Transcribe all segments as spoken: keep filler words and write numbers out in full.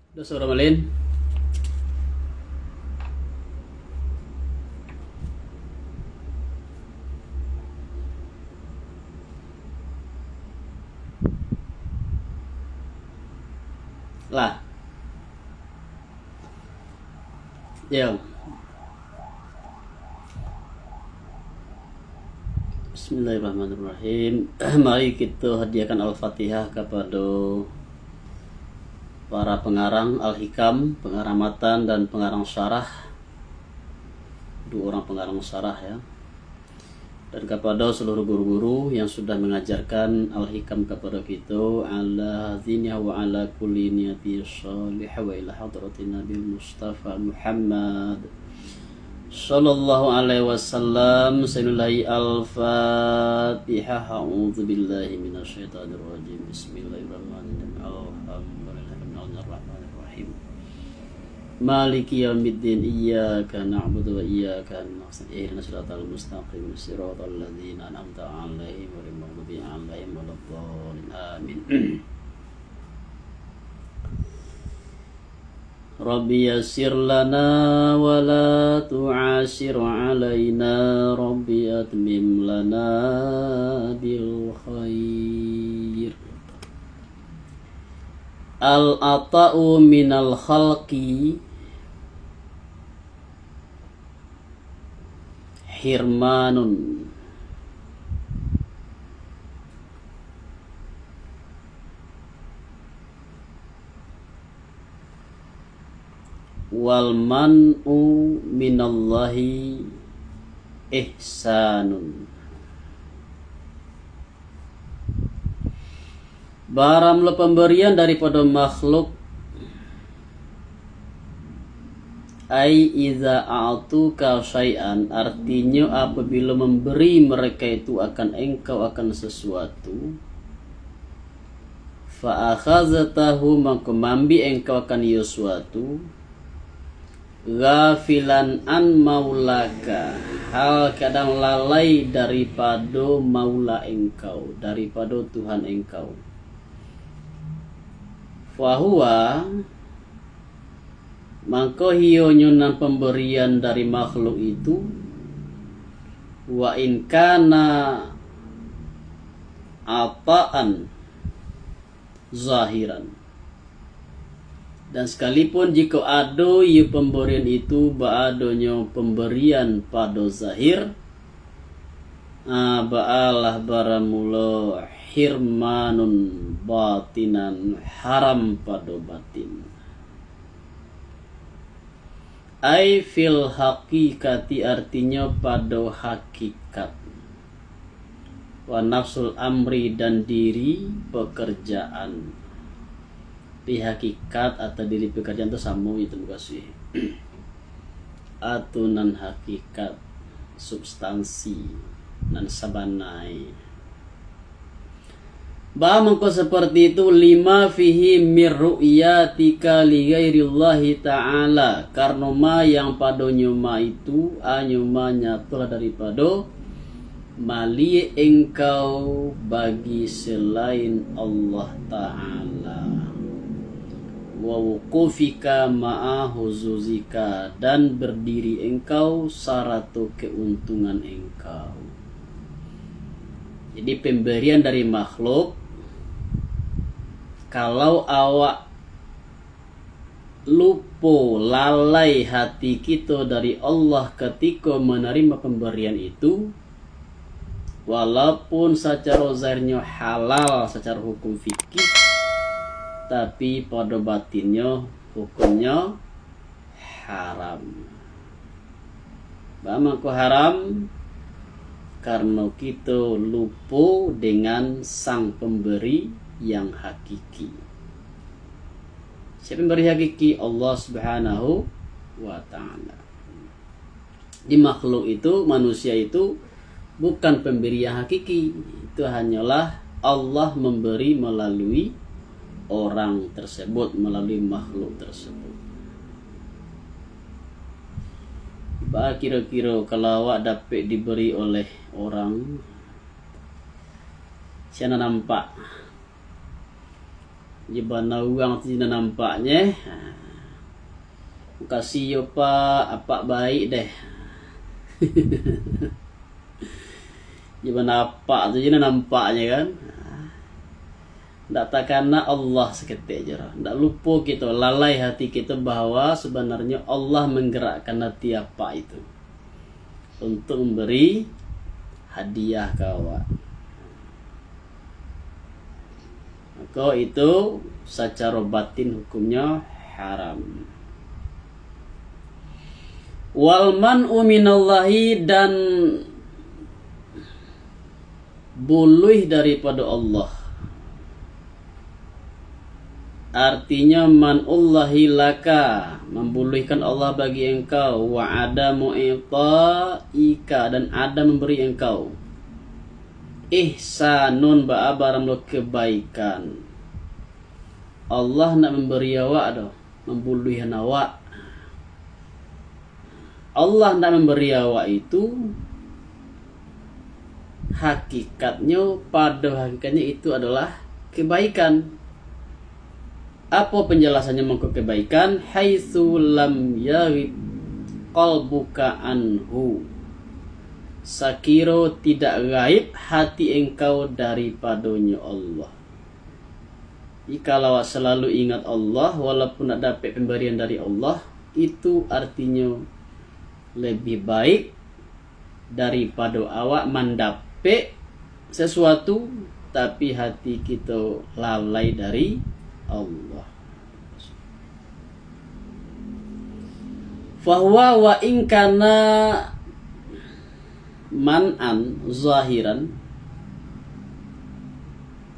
Doso urang malin. Lah. Yo. Bismillahirrahmanirrahim. Mari kita hadiahkan Al-Fatihah kepada para pengarang Al-Hikam, pengarang matan dan pengarang syarah. Dua orang pengarang syarah, ya. Dan kepada seluruh guru-guru yang sudah mengajarkan Al-Hikam kepada kita, ala hadhihi wa ala kulli niyati shalihah wa ila hadratin Nabil Mustafa Muhammad sallallahu alaihi wasallam. Bismillahirrahmanirrahim. Al-Fatihah. A'udzubillahi minasyaitonirrajim. Bismillahirrahmanirrahim. Alhamdulillahirrahmanirrahim. Maliki yaumiddin. Iyyaka na'budu wa iyyaka nasta'in. Ihdinas siratal mustaqim. Siratal ladzina an'amta 'alaihim ghairil maghdubi 'alaihim waladdallin. Amin. Rabbi yassir lana wa la tu'assir 'alaina. Rabbi atmim lana bil khair. Al-ata'u minal khalqi hirmanun. Wal man'u minallahi ihsanun. Baramulo pambarian daripado makhluk, ai iza a'tuka syai'an, artinyo apabilo mambari mereka itu akan engkau akan sasuatu, fa akhaztahu, mangko maambiak engkau akan iyo suatu, ghafilan an maulaka, hal kadang lalai daripado maula engkau, daripado Tuhan engkau. Fahuwa, mangko iyonyo nan pambarian dari makhluk itu, wa in kana ataan zahiran. Dan sakalipun jikok ado iyo pambarian itu baadonyo pambarian pado zahir, a, baalah baramulo hirmanun batinan, haram pado batin. Ai fil haqiqati, artinyo pado hakikat. Wa nafsul amri, dan diri pekerjaan. Di hakikat atau diri pekerjaan tu samo itu mukasuik. Atu nan hakikat, substansi, nan sabanai. Ba mangko seperti itu, lima fihi mir ru'yatika li ghairillahi ta'ala, karno ma yang padonyo ma itu, anyo ma nyatolah daripado maliek engkau bagi selain Allah Ta'ala, wa wuqufika ma'a huzuzika, dan berdiri engkau sarato keuntungan engkau. Jadi, pemberian dari makhluk, kalau awak lupo, lalai hati kito dari Allah katiko manarimo pambarian itu, walaupun sacaro zahirnyo halal sacaro hukum fikih, tapi pado batinnyo hukumnyo haram. Ba mangko haram? Karno kito lupo dengan Sang Pambari yang hakiki. Sia pambari hakiki? Allah Subhanahu wa Ta'ala. Di makhluk itu, manusia itu bukan pemberi yang hakiki. Itu hanyalah Allah memberi melalui orang tersebut, melalui makhluk tersebut. Ba kiro-kiro kalau awak dapek diberi oleh orang, sia nan nampak. Di bana urang tu nan nampaknyo. Makasih yo, Pak, apak baik deh. Di bana apak tu je nan nampaknyo kan. Ndak takana Allah saketek je lah. Ndak lupo kito, lalai hati kito bahwa sabanarnyo Allah manggerakkan hati apak itu untuk mambari hadiah ka awak. Mako itu sacaro batin hukumnyo haram. Wal man'u minallahi, dan buluih daripado Allah. Artinyo, man'ullahi laka, mambuluihkan Allah bagi engkau, wa adamu i'ta'ika, dan adam mambari engkau. Ihsanun, baa baramulo kebaikan. Allah ndak mambari awak doh, mambuluihan awak. Allah ndak mambari awak itu, hakikatnyo, pado hakikatnyo itu adolah kebaikan. Apo panjalasannyo mangko kebaikan? Haitsu lam yaghib qalbuka anhu. Sakiro tidak gaib hati engkau daripadonyo Allah. Jikalau awak salalu ingat Allah, walaupun nak dapek pambarian dari Allah, itu artinyo lebih baik daripado awak mandapek sasuatu, tapi hati kito lalai dari Allah. Fahuwa wa in kana man'an zahiran,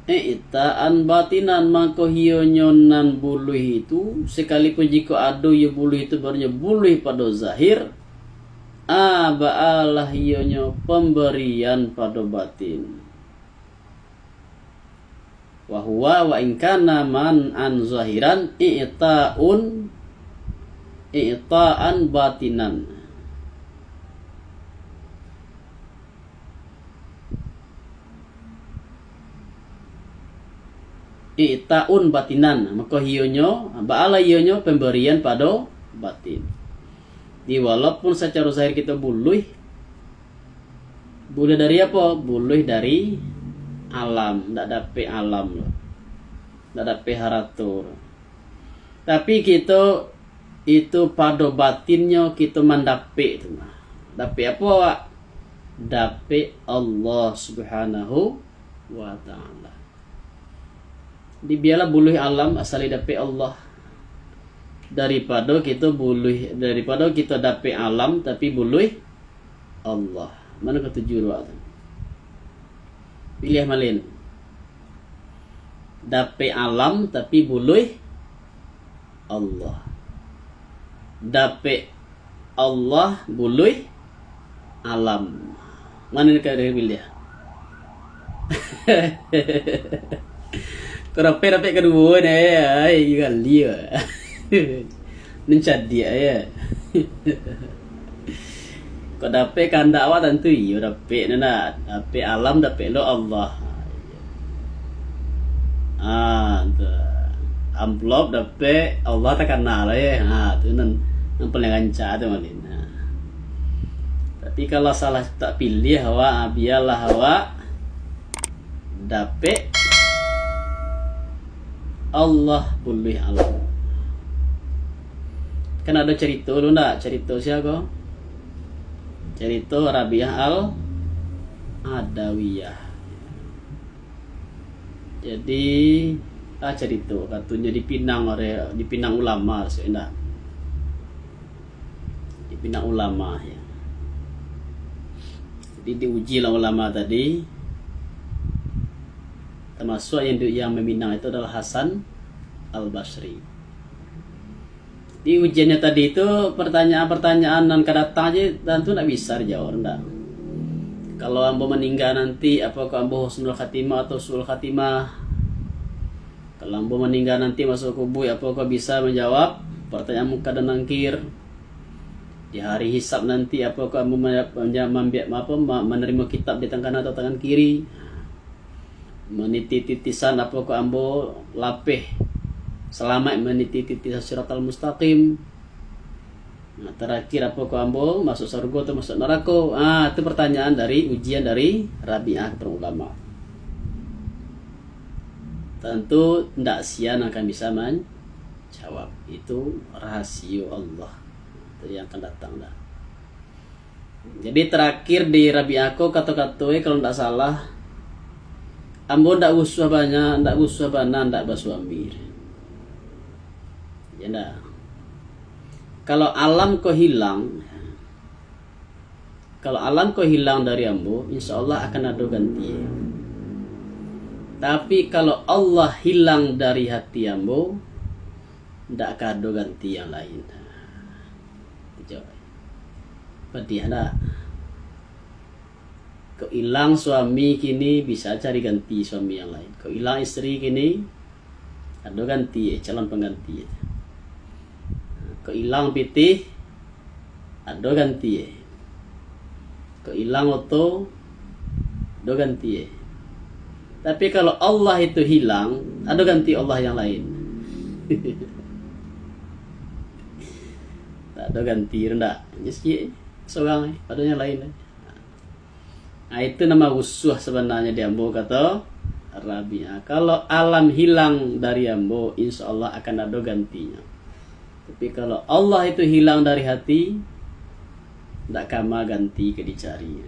i'ta'an batinan, mangko iyonyo nan buluih itu, sakalipun jikok ado iyo buluih itu, baruinyo buluih pado zahir, a, baalah iyonyo pambarian pado batin. Wa huwa wa in kana man'an zahiran i'ta'un, i'ta'an batinan. I'ta'un batinan, mako iyonyo, baalah iyonyo pambarian pado batin. Di walaupun sacaro zahir kito buluih, buluih dari apo? Buluih dari alam, ndak dapek alam lo. Ndak dapek harato lo. Tapi kito itu pado batinnyo kito mandapek tu. Dapek apo, awak? Dapek Allah Subhanahu wa Ta'ala. Dibialah buluih alam, asal dapek Allah. Daripado kito buluih, daripado kito dapek alam, tapi buluih Allah. Mano katuju awak tu? Piliah malin. Dapek alam, tapi buluih Allah. Dapek Allah, buluih alam. Mano nan ka dipiliah? Kok dapek, dapek kaduo ni, ai, gali. Nan cadiak, yo. Kok dapek kandak awak, tantu iyo dapek, ndak? Dapek alam, dapek lo Allah. Ah, tu. Amplop dapek, Allah takana lah, yo. Ha, tu nan, nan paling rancak tu, malin. Ha. Tapi kalau salah tak pilih awak, ha, bialah awak dapek Allah buluih alam. Kan ado carito lu ndak? Carito sia ko? Carito Rabiah Al-Adawiyah. Jadi, ah, carito, katonyo dipinang oleh, dipinang ulama, maksudnyo ndak? Dipinang ulama, yo. Jadi, diuji lah ulama tadi. Tamasuak yang di-, yang maminang itu adalah Hasan Al-Basri. Di ujiannya tadi tu, pertanyaan-pertanyaan nan ka datang je tantu ndak bisa dijawab, ndak. Kalau ambo maningga nanti, apakah ambo husnul khatimah atau su'ul khatimah? Kalau ambo maningga nanti masuk kubur, apakah bisa manjawab pertanyaan Mungkar dan Nangkir? Di hari hisab nanti, apakah ambo manja-, manja-, mambiak, apa, ma-, manarimo kitab di tangan kanan atau tangan kiri? Maniti titisan apokoh ambo lapeh salamaik maniti titisan siratal mustaqim? Nah, tarakhir apokoh ambo masuak sarugo atau masuak narako? Ah, itu pertanyaan dari, ujian dari Rabi'ah kepada ulama. Tantu ndak sia nan akan bisa manjawab. Itu rahasio Allah. Itu yang akan datang dah. Jadi, tarakhir di Rabi'ah ko kato-kato, eh, kalau ndak salah, ambo ndak usuah banyak, ndak usuah bana, ndak basuami. Ya ndak? Kalau alam ko hilang, kalau alam ko hilang dari ambo, insya Allah akan ado ganti. Tapi kalau Allah hilang dari hati ambo, ndak ka ado ganti yang lain. Cok. Padiah ndak? Kok ilang suami kini, bisa cari ganti suami yang lain. Kok ilang istri kini, ado ganti, eh, calon pengganti, eh. Kok ilang pitih, ado ganti, eh. Kok ilang oto, ado ganti, eh. Tapi kalau Allah itu hilang, ado ganti Allah yang lain. Tak ado ganti, ndak? Hanya sikit, eh. Sorang, eh. Ado yang lain, eh. Nah, itu nan usuah sabananyo di ambo, kato Rabi'ah. Kalau alam hilang dari ambo, insya Allah akan ado gantinyo. Tapi kalau Allah itu hilang dari hati, ndak kama ganti ka dicari.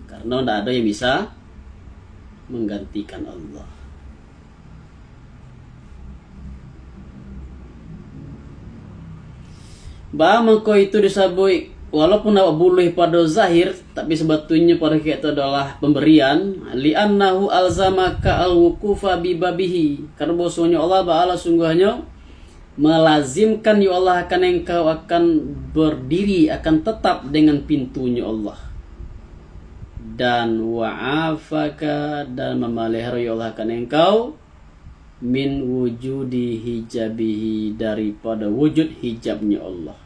Karena ndak ado yang bisa menggantikan Allah. Baa mangko itu disabuik, walaupun awak buluih pado zahir, tapi sabatunnyo pado hakikat itu adalah pambarian, li'annahu alzamaka al-wuqufa bi babihi, karano bosonyo Allah Ta'ala sungguahnyo malazimkan yo Allah akan engkau akan bardiri, akan tatap dengan pintunyo Allah. Dan wa'afaka, dan mamaliharo yo Allah akan engkau, min wujudi hijabihi, daripado wujud hijabnyo Allah.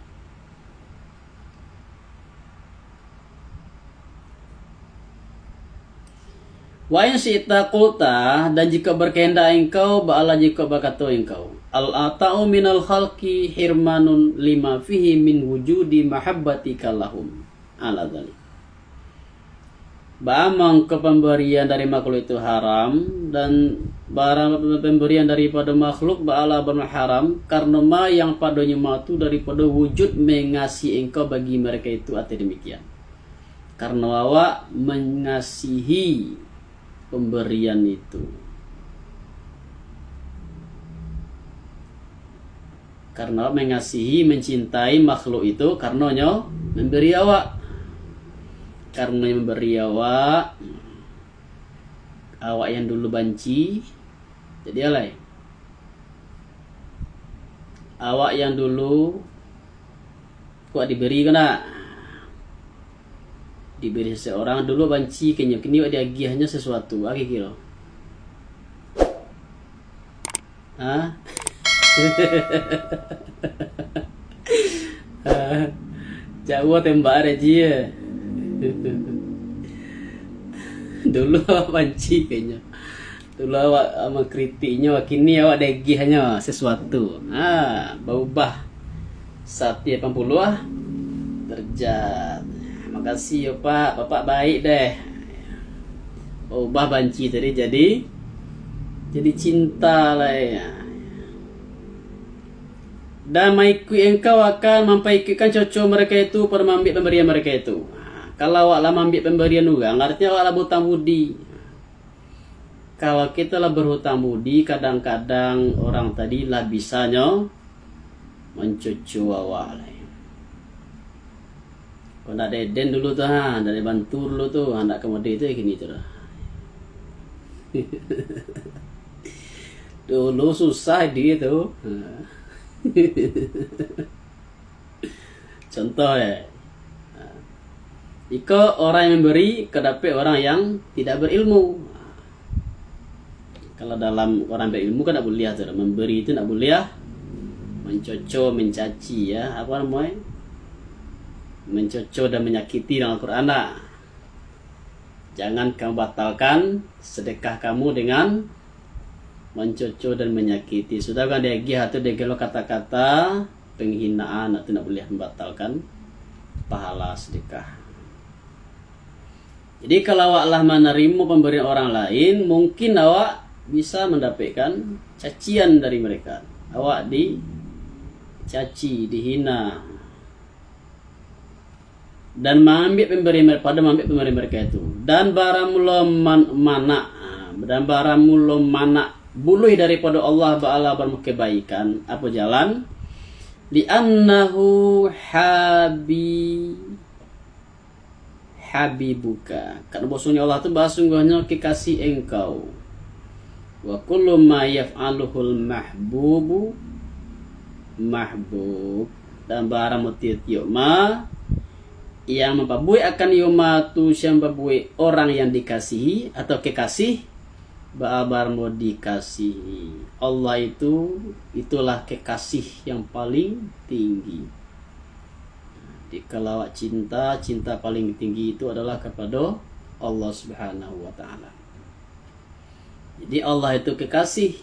Wa in syi'ta qulta, dan jikok bakahandak engkau, baalah jikok bakato engkau, al-ata'u minal khalqi hirmanun lima fihi min wujudi mahabbatika lahum. Ala dzalik. Baa mangko pambarian dari makhluk itu haram, dan barang pambarian daripado makhluk baalah barang haram, karano ma yang padonyo ma tu daripado wujud mangasihi engkau bagi mereka itu, ateh demikian. Karano awak mangasihi pambarian itu. Karano awak mangasihi, mancintai makhluk itu, karano nyo mambari awak. Karano nyo mambari awak, awak yang dulu banci, jadi alai. Awak yang dulu, kok diberi ko ndak? Diberi seseorang, dulu banci ka nyo, kini wak diagiahnyo sesuatu, a kiro-kiro. Ha? Jauah tembak Haji, ya. Dulu awak banci ka nyo. Dulu awak, ah, mangkritiknyo, kini awak diagiahnyo sesuatu. Ha, baubah saratus lapan puluah derajat. Makasih yo, Pak. Bapak baik deh. Baubah banci tadi jadi, jadi cinta lai. Dan maikuik engkau akan mampaikuikkan coco mereka itu, pada maambiak pambarian mereka itu. Kalau awak lah maambiak pambarian urang, artinyo awak lah bahutang budi. Kalau kito lah bahutang budi, kadang-kadang urang tadi lah bisanyo mancoco awak lai. Kok ndak ado Eden dulu tu, ha, ndak ado Bantu dulu tu, ha, ndak ka mode tu, kini tu dah. Dulu susah di tu. Ha. Contoh, eh. Iko orang yang memberi ka dapek orang yang tidak berilmu. Kalau dalam orang berilmu kan ndak buliah tu, memberi tu ndak buliah. Mancoco, mencaci, ya, apa namonyo? Mancoco dan menyakiti dalam Al-Quran ndak? Jangan kamu batalkan sedekah kamu dengan mancucu dan manyakiti. Sudah kan diagiah tu, diagiah lo kata-kata penghinaan, tu ndak buliah mambatalkan pahala sedekah. Jadi, kalau awak lah manarimo pambarian orang lain, mungkin awak bisa mandapekkan cacian dari mereka. Awak dicaci, dihina, dan maambiak pambarian mereka, pada maambiak pambarian mereka itu. Dan baramulo man-, manak, dan baramulo manak buluih daripado Allah ba'ala baramo kebaikan, apo jalan? Li'annahu habi-, habibuka. Karano bahwasonyo Allah tu basungguahnyo kekasih engkau. Wa kullu ma yaf'aluhul mahbubu mahbub. Dan barang tiok-tiok ma yang mampabuek akan iyo ma tu, siang babuek orang yang dikasihi atau kekasih, ba-, barang dikasihi. Allah itu, itulah kekasih yang paling tinggi. Jadi, kalau awak cinta, cinta paling tinggi itu adalah kepada Allah Subhanahu wa Ta'ala. Jadi, Allah itu kekasih.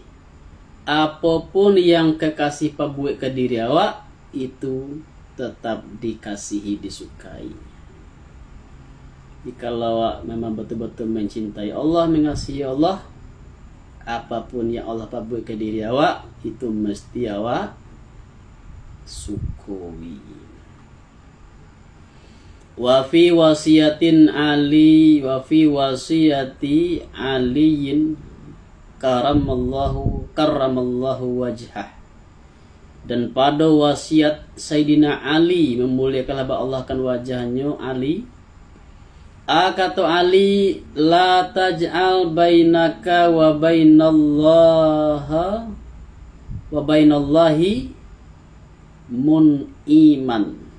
Apopun yang kekasih pabuek ka diri awak, itu tetap dikasihi, disukai. Jadi, kalau awak memang betul-betul mencintai Allah, mengasihi Allah, apapun yang Allah pabuek ka diri awak, itu mesti awak syukuri. Wa fi wasiyatin Ali, wa fi wasiyati Aliyin karamallahu, karramallahu wajhah. Dan pado wasiat Sayyidina Ali, mamuliakanlah bak Allah kan wajahnyo, Ali. A, kato Ali, "La taj'al bainaka wa bainallaha, wa bainallahi mun'iman."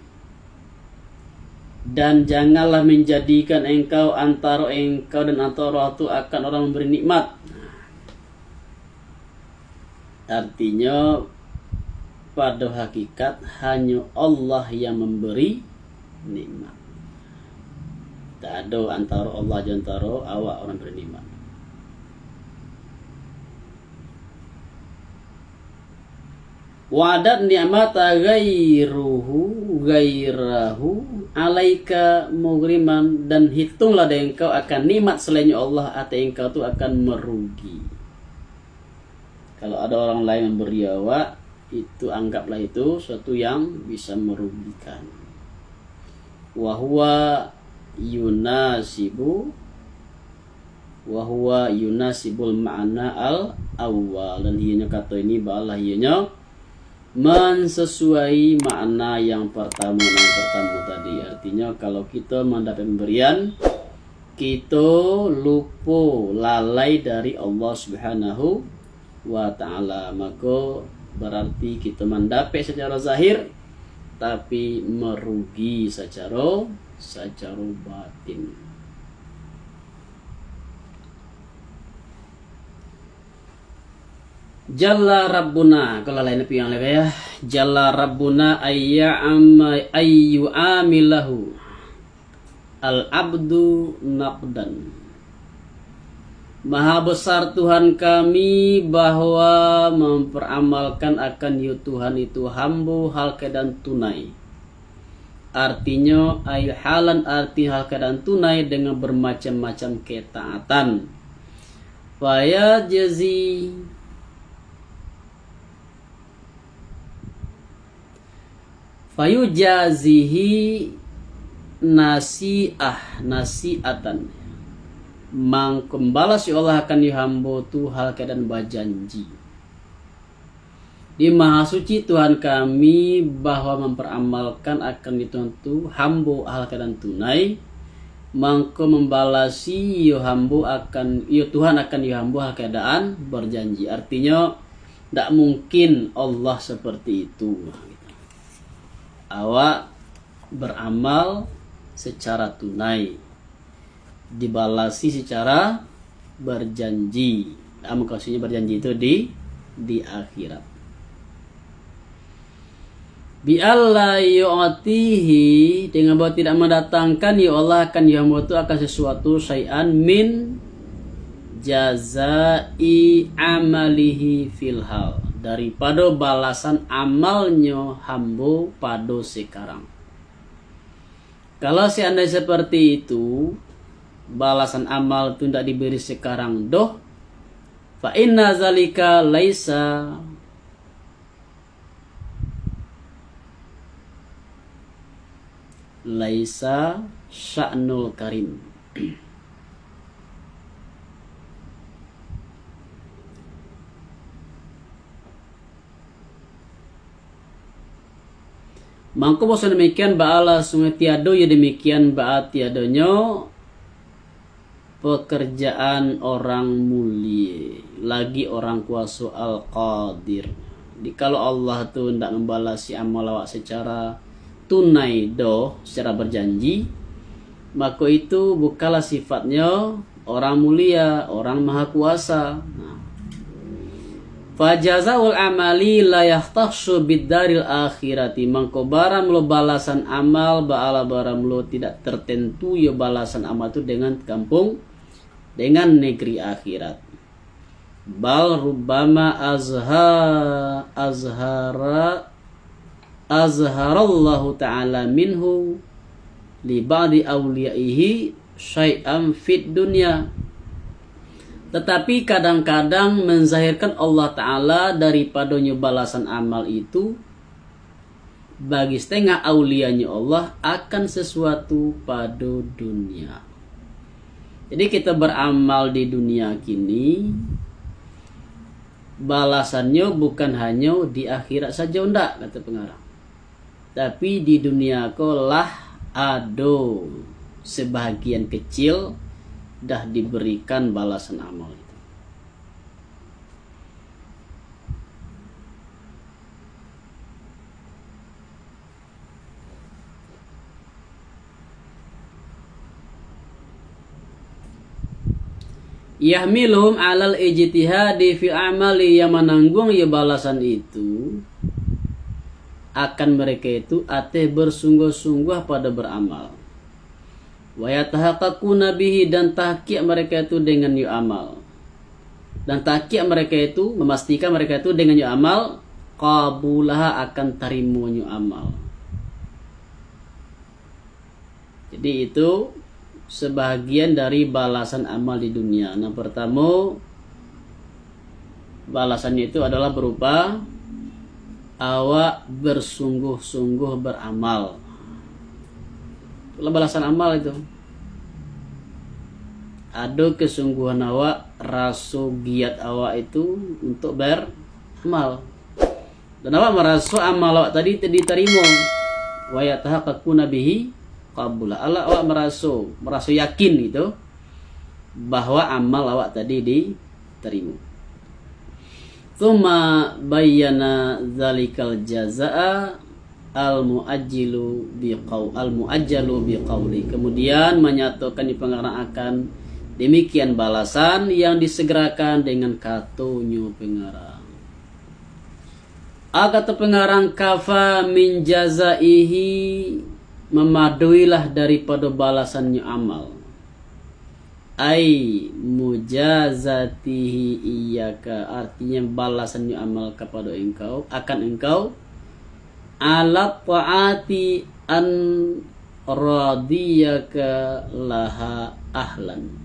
Dan janganlah menjadikan engkau, antaro engkau dan antaro Allah tu akan orang memberi nikmat. Artinyo, pado hakikat hanyo Allah yang memberi nikmat. Tak ado antaro Allah jo antaro awak orang beri nikmat. Wa'adat ni'mata ghairuhu, ghairahu alaika mughriman, dan hitunglah dek engkau akan nikmat salainnyo Allah ateh engkau tu akan merugi. Kalau ada orang lain memberi awak, itu anggaplah itu suatu yang bisa merugikan. Wa huwa yunasibu, wa huwa yunasibul ma'na al-awwal. Dan iyonyo kato ini baalah iyonyo mansesuai makna yang pertamo, yang pertamo tadi. Artinyo, kalau kito mandapek pambarian, kito lupo, lalai dari Allah Subhanahu wa Ta'ala, mako, bararti kito mandapek sacaro zahir, tapi marugi sacaro, sacaro batin. Jalla Rabbuna, kalau lain piang lagi ya. Jalla Rabbuna ayya amma ayyu amilahu al-abdu naqdan. Maha besar Tuhan kami, bahwa memperamalkan akan iyo Tuhan itu hambo hal keadaan tunai. Artinyo, ay halan, arti hal keadaan tunai dengan bermacam-macam ketaatan. Fayajzi, fayujazihi nasi'ah, nasi'atan. Mangko mambalas yo Allah akan iyo hambo tu hal keadaan bajanji. Di Maha Suci Tuhan kami, bahwa memperamalkan akan itu tu hambo hal keadaan tunai, mangko mambalasi iyo hambo akan, iyo Tuhan akan iyo hambo hal keadaan berjanji. Artinyo, ndak mungkin Allah seperti itu. Awak beramal secara tunai, dibalasi secara berjanji. Ah, maksudnya berjanji itu di, di akhirat. Bi alla yu'tihi, dengan bahwa tidak mendatangkan, ya Allah, akan hamba tu akan sesuatu, syai'an min jazai amalihi fil hal, daripado balasan amalnyo hambo pado sekarang. Kalau seandai seperti itu, balasan amal tu ndak diberi sekarang doh, fa inna zalika laisa, laisa sya'nul karim. Mangko basa demikian, baa lah sungguah tiado, ya demikian, baa tiadonyo pekerjaan orang mulie, lagi orang kuaso Al-Qadir. Jikalau Allah tu ndak mambalasi amal awak secara tunai doh, secara berjanji, mako itu bukanlah sifatnyo orang mulia, orang maha kuasa. Nah. Fajazaul amali la yakhtassu biddaril akhirati. Mangko baramulo balasan amal, baalah baramulo tidak tertentu yo balasan amal tu dengan kampung, dengan negeri akhirat. Bal rubbama azha-, azhara, azharallahu ta'ala minhu li ba'di awliyaihi syai'an fid dunya. Tetapi kadang-kadang menzahirkan Allah Ta'ala daripadonyo balasan amal itu bagi setengah aulianyo Allah akan sesuatu pado dunia. Jadi, kita beramal di dunia kini, balasannyo bukan hanyo di akhirat sajo, ndak, kato pengarang. Tapi di dunia ko lah ado sebahagian kecil dah diberikan balasan amal itu. Yahmiluhum alal ijtihadi fil amali, yang manangguang yo balasan itu akan mereka itu ateh bersungguah-sungguah pada beramal. Wa yatahaqqaquna bihi, dan tahqiq mereka itu dengan yo amal. Dan tahqiq mereka itu, memastikan mereka itu dengan yo amal, qabulaha, akan tarimonyo amal. Jadi, itu sebahagian dari balasan amal di dunia. Yang pertamo, balasannyo itu adalah berupa awak bersungguh-sungguh beramal. Itulah balasan amal itu. Ado kesungguhan awak, raso giat awak itu untuk beramal. Dan awak maraso amal awak tadi te-, ditarimo. Wa yatahaqqaquna bihi qabula. Alah awak maraso, maraso yakin gitu, bahwa amal awak tadi ditarimo. Tsumma bayyana dzalikal jazaa al-muajjilu biqau-, al-muajjalu biqauli. Kemudian manyatokan di pengarang akan demikian balasan yang disegerakan dengan katonyo pengarang. A kato pengarang, kafa min jazaihi, mamadoilah daripado balasannyo amal. Ai mujazatihi iyyaka, artinyo balasannyo amal kapado engkau, akan engkau, ala taati an radiyaka laha ahlan.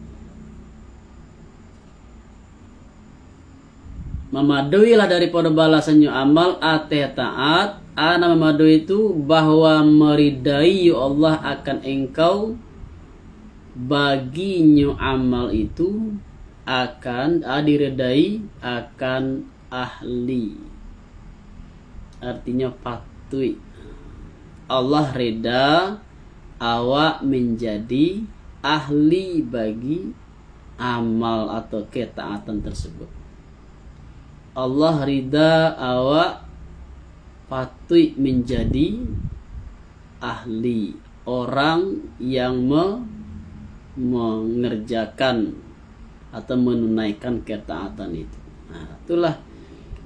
Mamadoilah daripado balasannyo amal ateh taat, a nan mamadoi tu bahwa maridai yo Allah akan engkau, baginyo amal itu akan, a, diridai akan ahli. Artinyo patuik. Allah rida awak manjadi ahli bagi amal atau ketaatan tersebut. Allah rida awak patuik manjadi ahli, orang yang me-, mengerjakan atau menunaikan ketaatan itu. Nah, itulah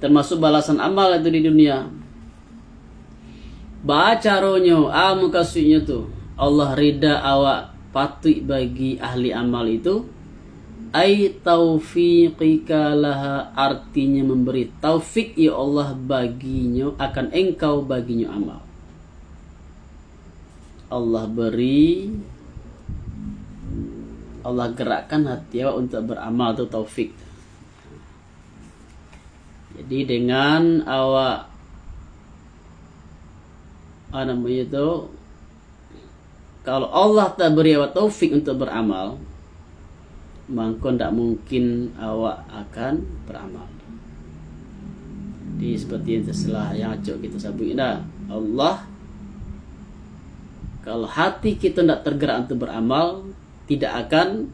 termasuk balasan amal itu di dunia. Baa caronyo, a mukasuiknyo tu, Allah rida awak patuik bagi ahli amal itu, ai taufiqika laha, artinyo memberi taufik, ya Allah, baginyo, akan engkau baginyo amal. Allah beri, Allah gerakkan hati awak untuk beramal tu taufik. Jadi dengan awak, apa namanya tu, kalau Allah tak beri awak taufik untuk beramal, mangko ndak mungkin awak akan beramal. Jadi seperti yang terselah yang acok kita sabuik dah. Allah, kalau hati kita ndak tergerak untuk beramal, tidak akan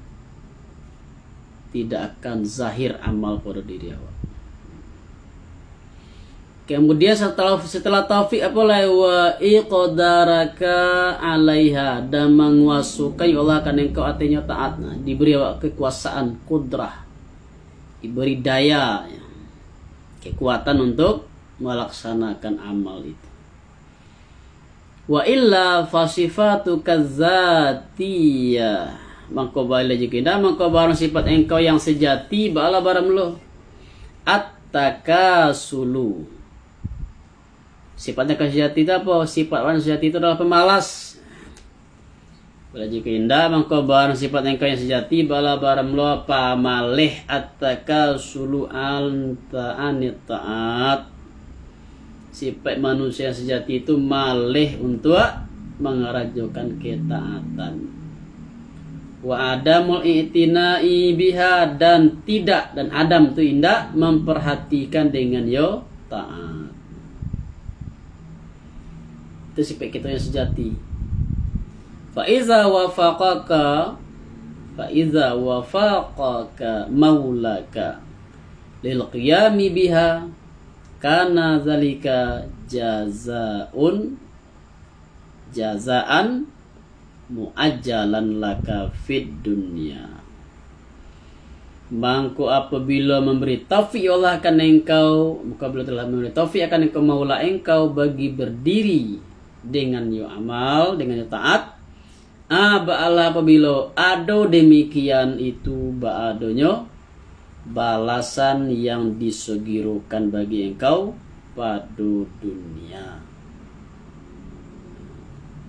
tidak akan zahir amal pada diri awak. Kemudian setelah, setelah taufik apa lai? Wa iqdaraka alaiha, dan manguasokan, ya Allah, akan engkau atasnyo taat. Nah, diberi awak kekuasaan, kudrah, diberi daya, kekuatan untuk melaksanakan amal itu. Wa illa fasifatuka dzatiyah. Mangko baliak jikok indak, mangko barang sifat engkau yang sejati, baalah barang lo. At-takasulu. Sifat engkau sejati itu apa? Sifat orang sejati itu adalah pemalas. Baliak jikok indak, mangko barang sifat engkau yang sejati, baalah barang lo pamaleh, at-takasulu anta anit taat. Sifat manusia yang sejati itu maleh untuak mangarajokan ketaatan. Wa adamul i'tina'i biha, dan tidak, dan adam tu indak memperhatikan dengan yo taat. Itu sifat kita yang sejati. Fa iza wafaqaka, fa iza wafaqaka maulaka lil qiyami biha, kana zalika jazaun, jazaan muajjalan laka fid dunya. Mangko apabila memberi taufik, ya Allah, akan engkau, maka Allah telah memberi taufik akan engkau, maula engkau, bagi berdiri dengan yo amal, dengan yo taat, Ah, baalah apabila ado demikian itu, baadonyo balasan yang disegirokan bagi engkau pado dunia.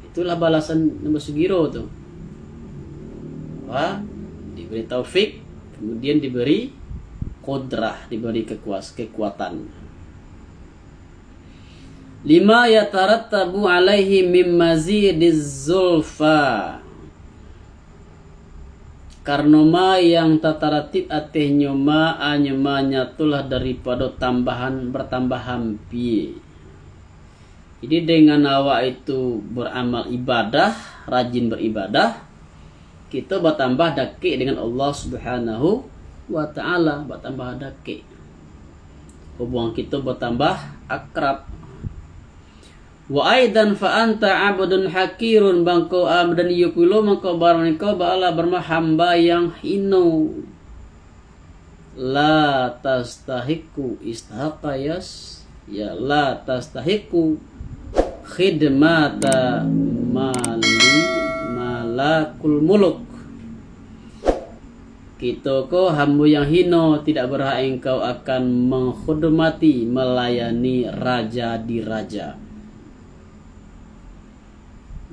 Itulah balasan yang basegiro tu. Wah, diberi taufik, kemudian diberi kudrah, diberi kekuas-, kekuatan. Lima yatarattabu alaihi mim mazidiz zulfa. Karno ma yang tataratib atehnyo ma, anyo ma nyatolah daripado tambahan, bertambah ampia. Jadi, dengan awak itu beramal ibadah, rajin beribadah, kito batambah dakek dengan Allah Subhanahu wa Ta'ala, batambah dakek. Hubungan kito batambah akrab. Wa aidan fa anta abdun hakirun, mangko, ah, dan iyo pulo mangko barang engkau baalah barang hamba yang hino. La tastahiqu istahaqqa yas-, ya, la tastahiqu khidmata mali-, malakul muluk. Kito ko hambo yang hino, tidak berhak engkau akan mengkhidmati, melayani raja di raja.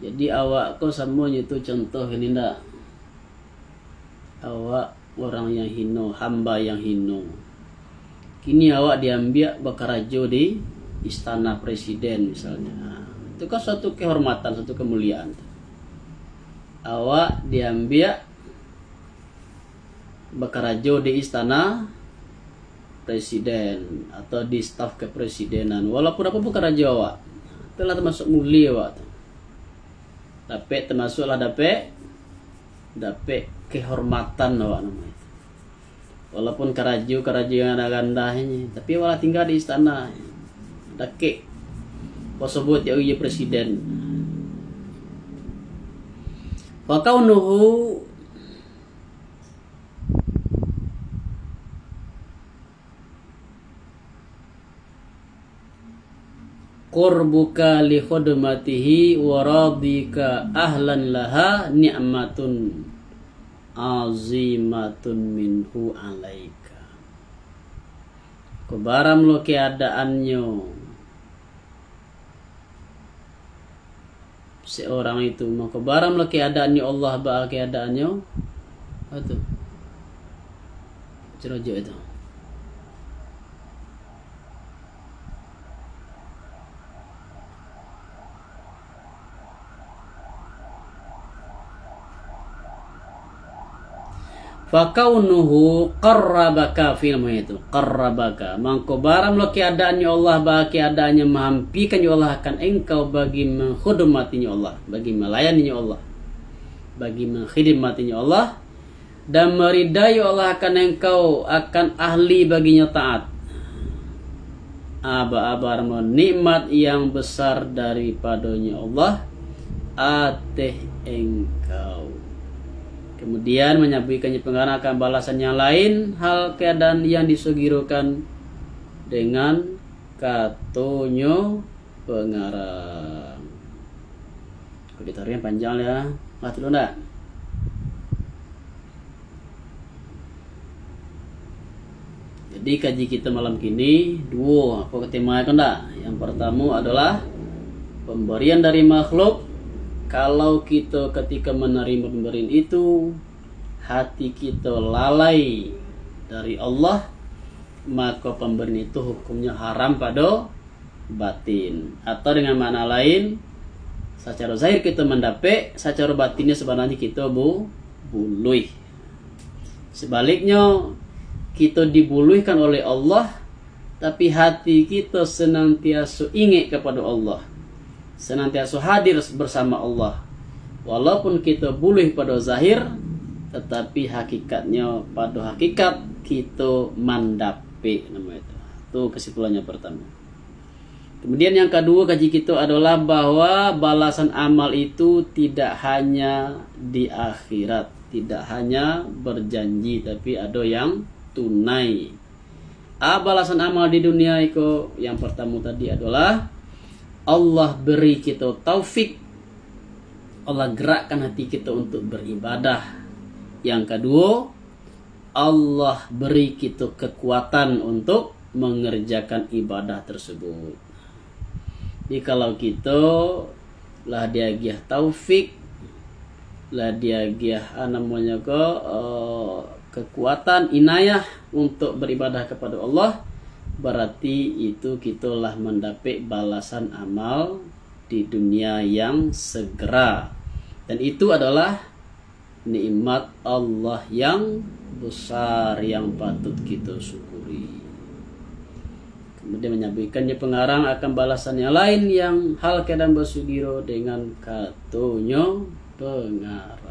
Jadi awak ko samonyo tu contoh ini ndak? Awak orang yang hino, hamba yang hino. Kini awak diambiak bakarajo di istana presiden misalnya. Nah, itu kan suatu kehormatan, suatu kemuliaan. Awak diambiak bakarajo di istana presiden atau di staf kepresidenan. Walaupun apa bakarajo awak, itulah termasuk mulia awak tu. Dapek, termasuklah dapek, dapek kehormatan awak namanya. Walaupun karajo-karajo yang randahnyo, tapi awak lah tingga di istana. Dakek. Pasobot ya uji presiden. Wa kaunuhu qurbuka li khudmatihi wa radika ahlan laha ni'matun azimatun minhu alaika. Ko baramlah keadaannyo seorang itu, mako baramlah keadaannyo Allah, baa keadaannyo? Apa tu? Cerojok itu. Fakaunuhu qarrabaka fil itu. Qarrabaka. Mangko baramlah keadaannyo Allah, baa keadaannyo mahampikan nyo Allah akan engkau bagi menghormatinyo Allah, bagi melayaninyo Allah, bagi mengkhidmatinyo Allah, dan meridai Allah akan engkau, akan ahli baginyo taat. Aba-aba nikmat yang besar daripadonyo Allah ateh engkau. Kemudian manyabuikan pengarang akan balasan yang lain, hal keadaan yang disugirokan dengan katonyo pengarang. Kalau ditaruh yang panjang lah, lah tu ndak? Jadi, kaji kita malam kini duo, apa tema ko ndak? Yang pertama adalah pemberian dari makhluk. Kalau kita ketika menerima pemberian itu, hati kita lalai dari Allah, maka pemberian itu hukumnya haram pada batin. Atau dengan makna lain, secara zahir kita mandapek, secara batinnya sebenarnya kita bu-, buluih. Sebaliknya, kita dibuluihkan oleh Allah, tapi hati kita senantiasa ingat kepada Allah, senantiasa hadir bersama Allah. Walaupun kita buluih pada zahir, tetapi hakikatnya, pada hakikat kita mandapek nama itu. Tu kesimpulannya pertama. Kemudian yang kedua kaji kita adalah bahwa balasan amal itu tidak hanya di akhirat, tidak hanya berjanji, tapi ada yang tunai. A, balasan amal di dunia iko, yang pertama tadi adalah Allah beri kita taufik, Allah gerakkan hati kita untuk beribadah. Yang kedua, Allah beri kita kekuatan untuk mengerjakan ibadah tersebut. Jadi, kalau kita lah diagiah taufik, lah diagiah, ah, namonyo ko, eh, kekuatan, inayah untuk beribadah kepada Allah, berarti itu kita lah mandapek balasan amal di dunia yang segera. Dan itu adalah nikmat Allah yang besar yang patut kita syukuri. Kemudian manyabuikan nyo pengarang akan balasan yang lain yang hal keadaan basugiro dengan katonyo pengarang.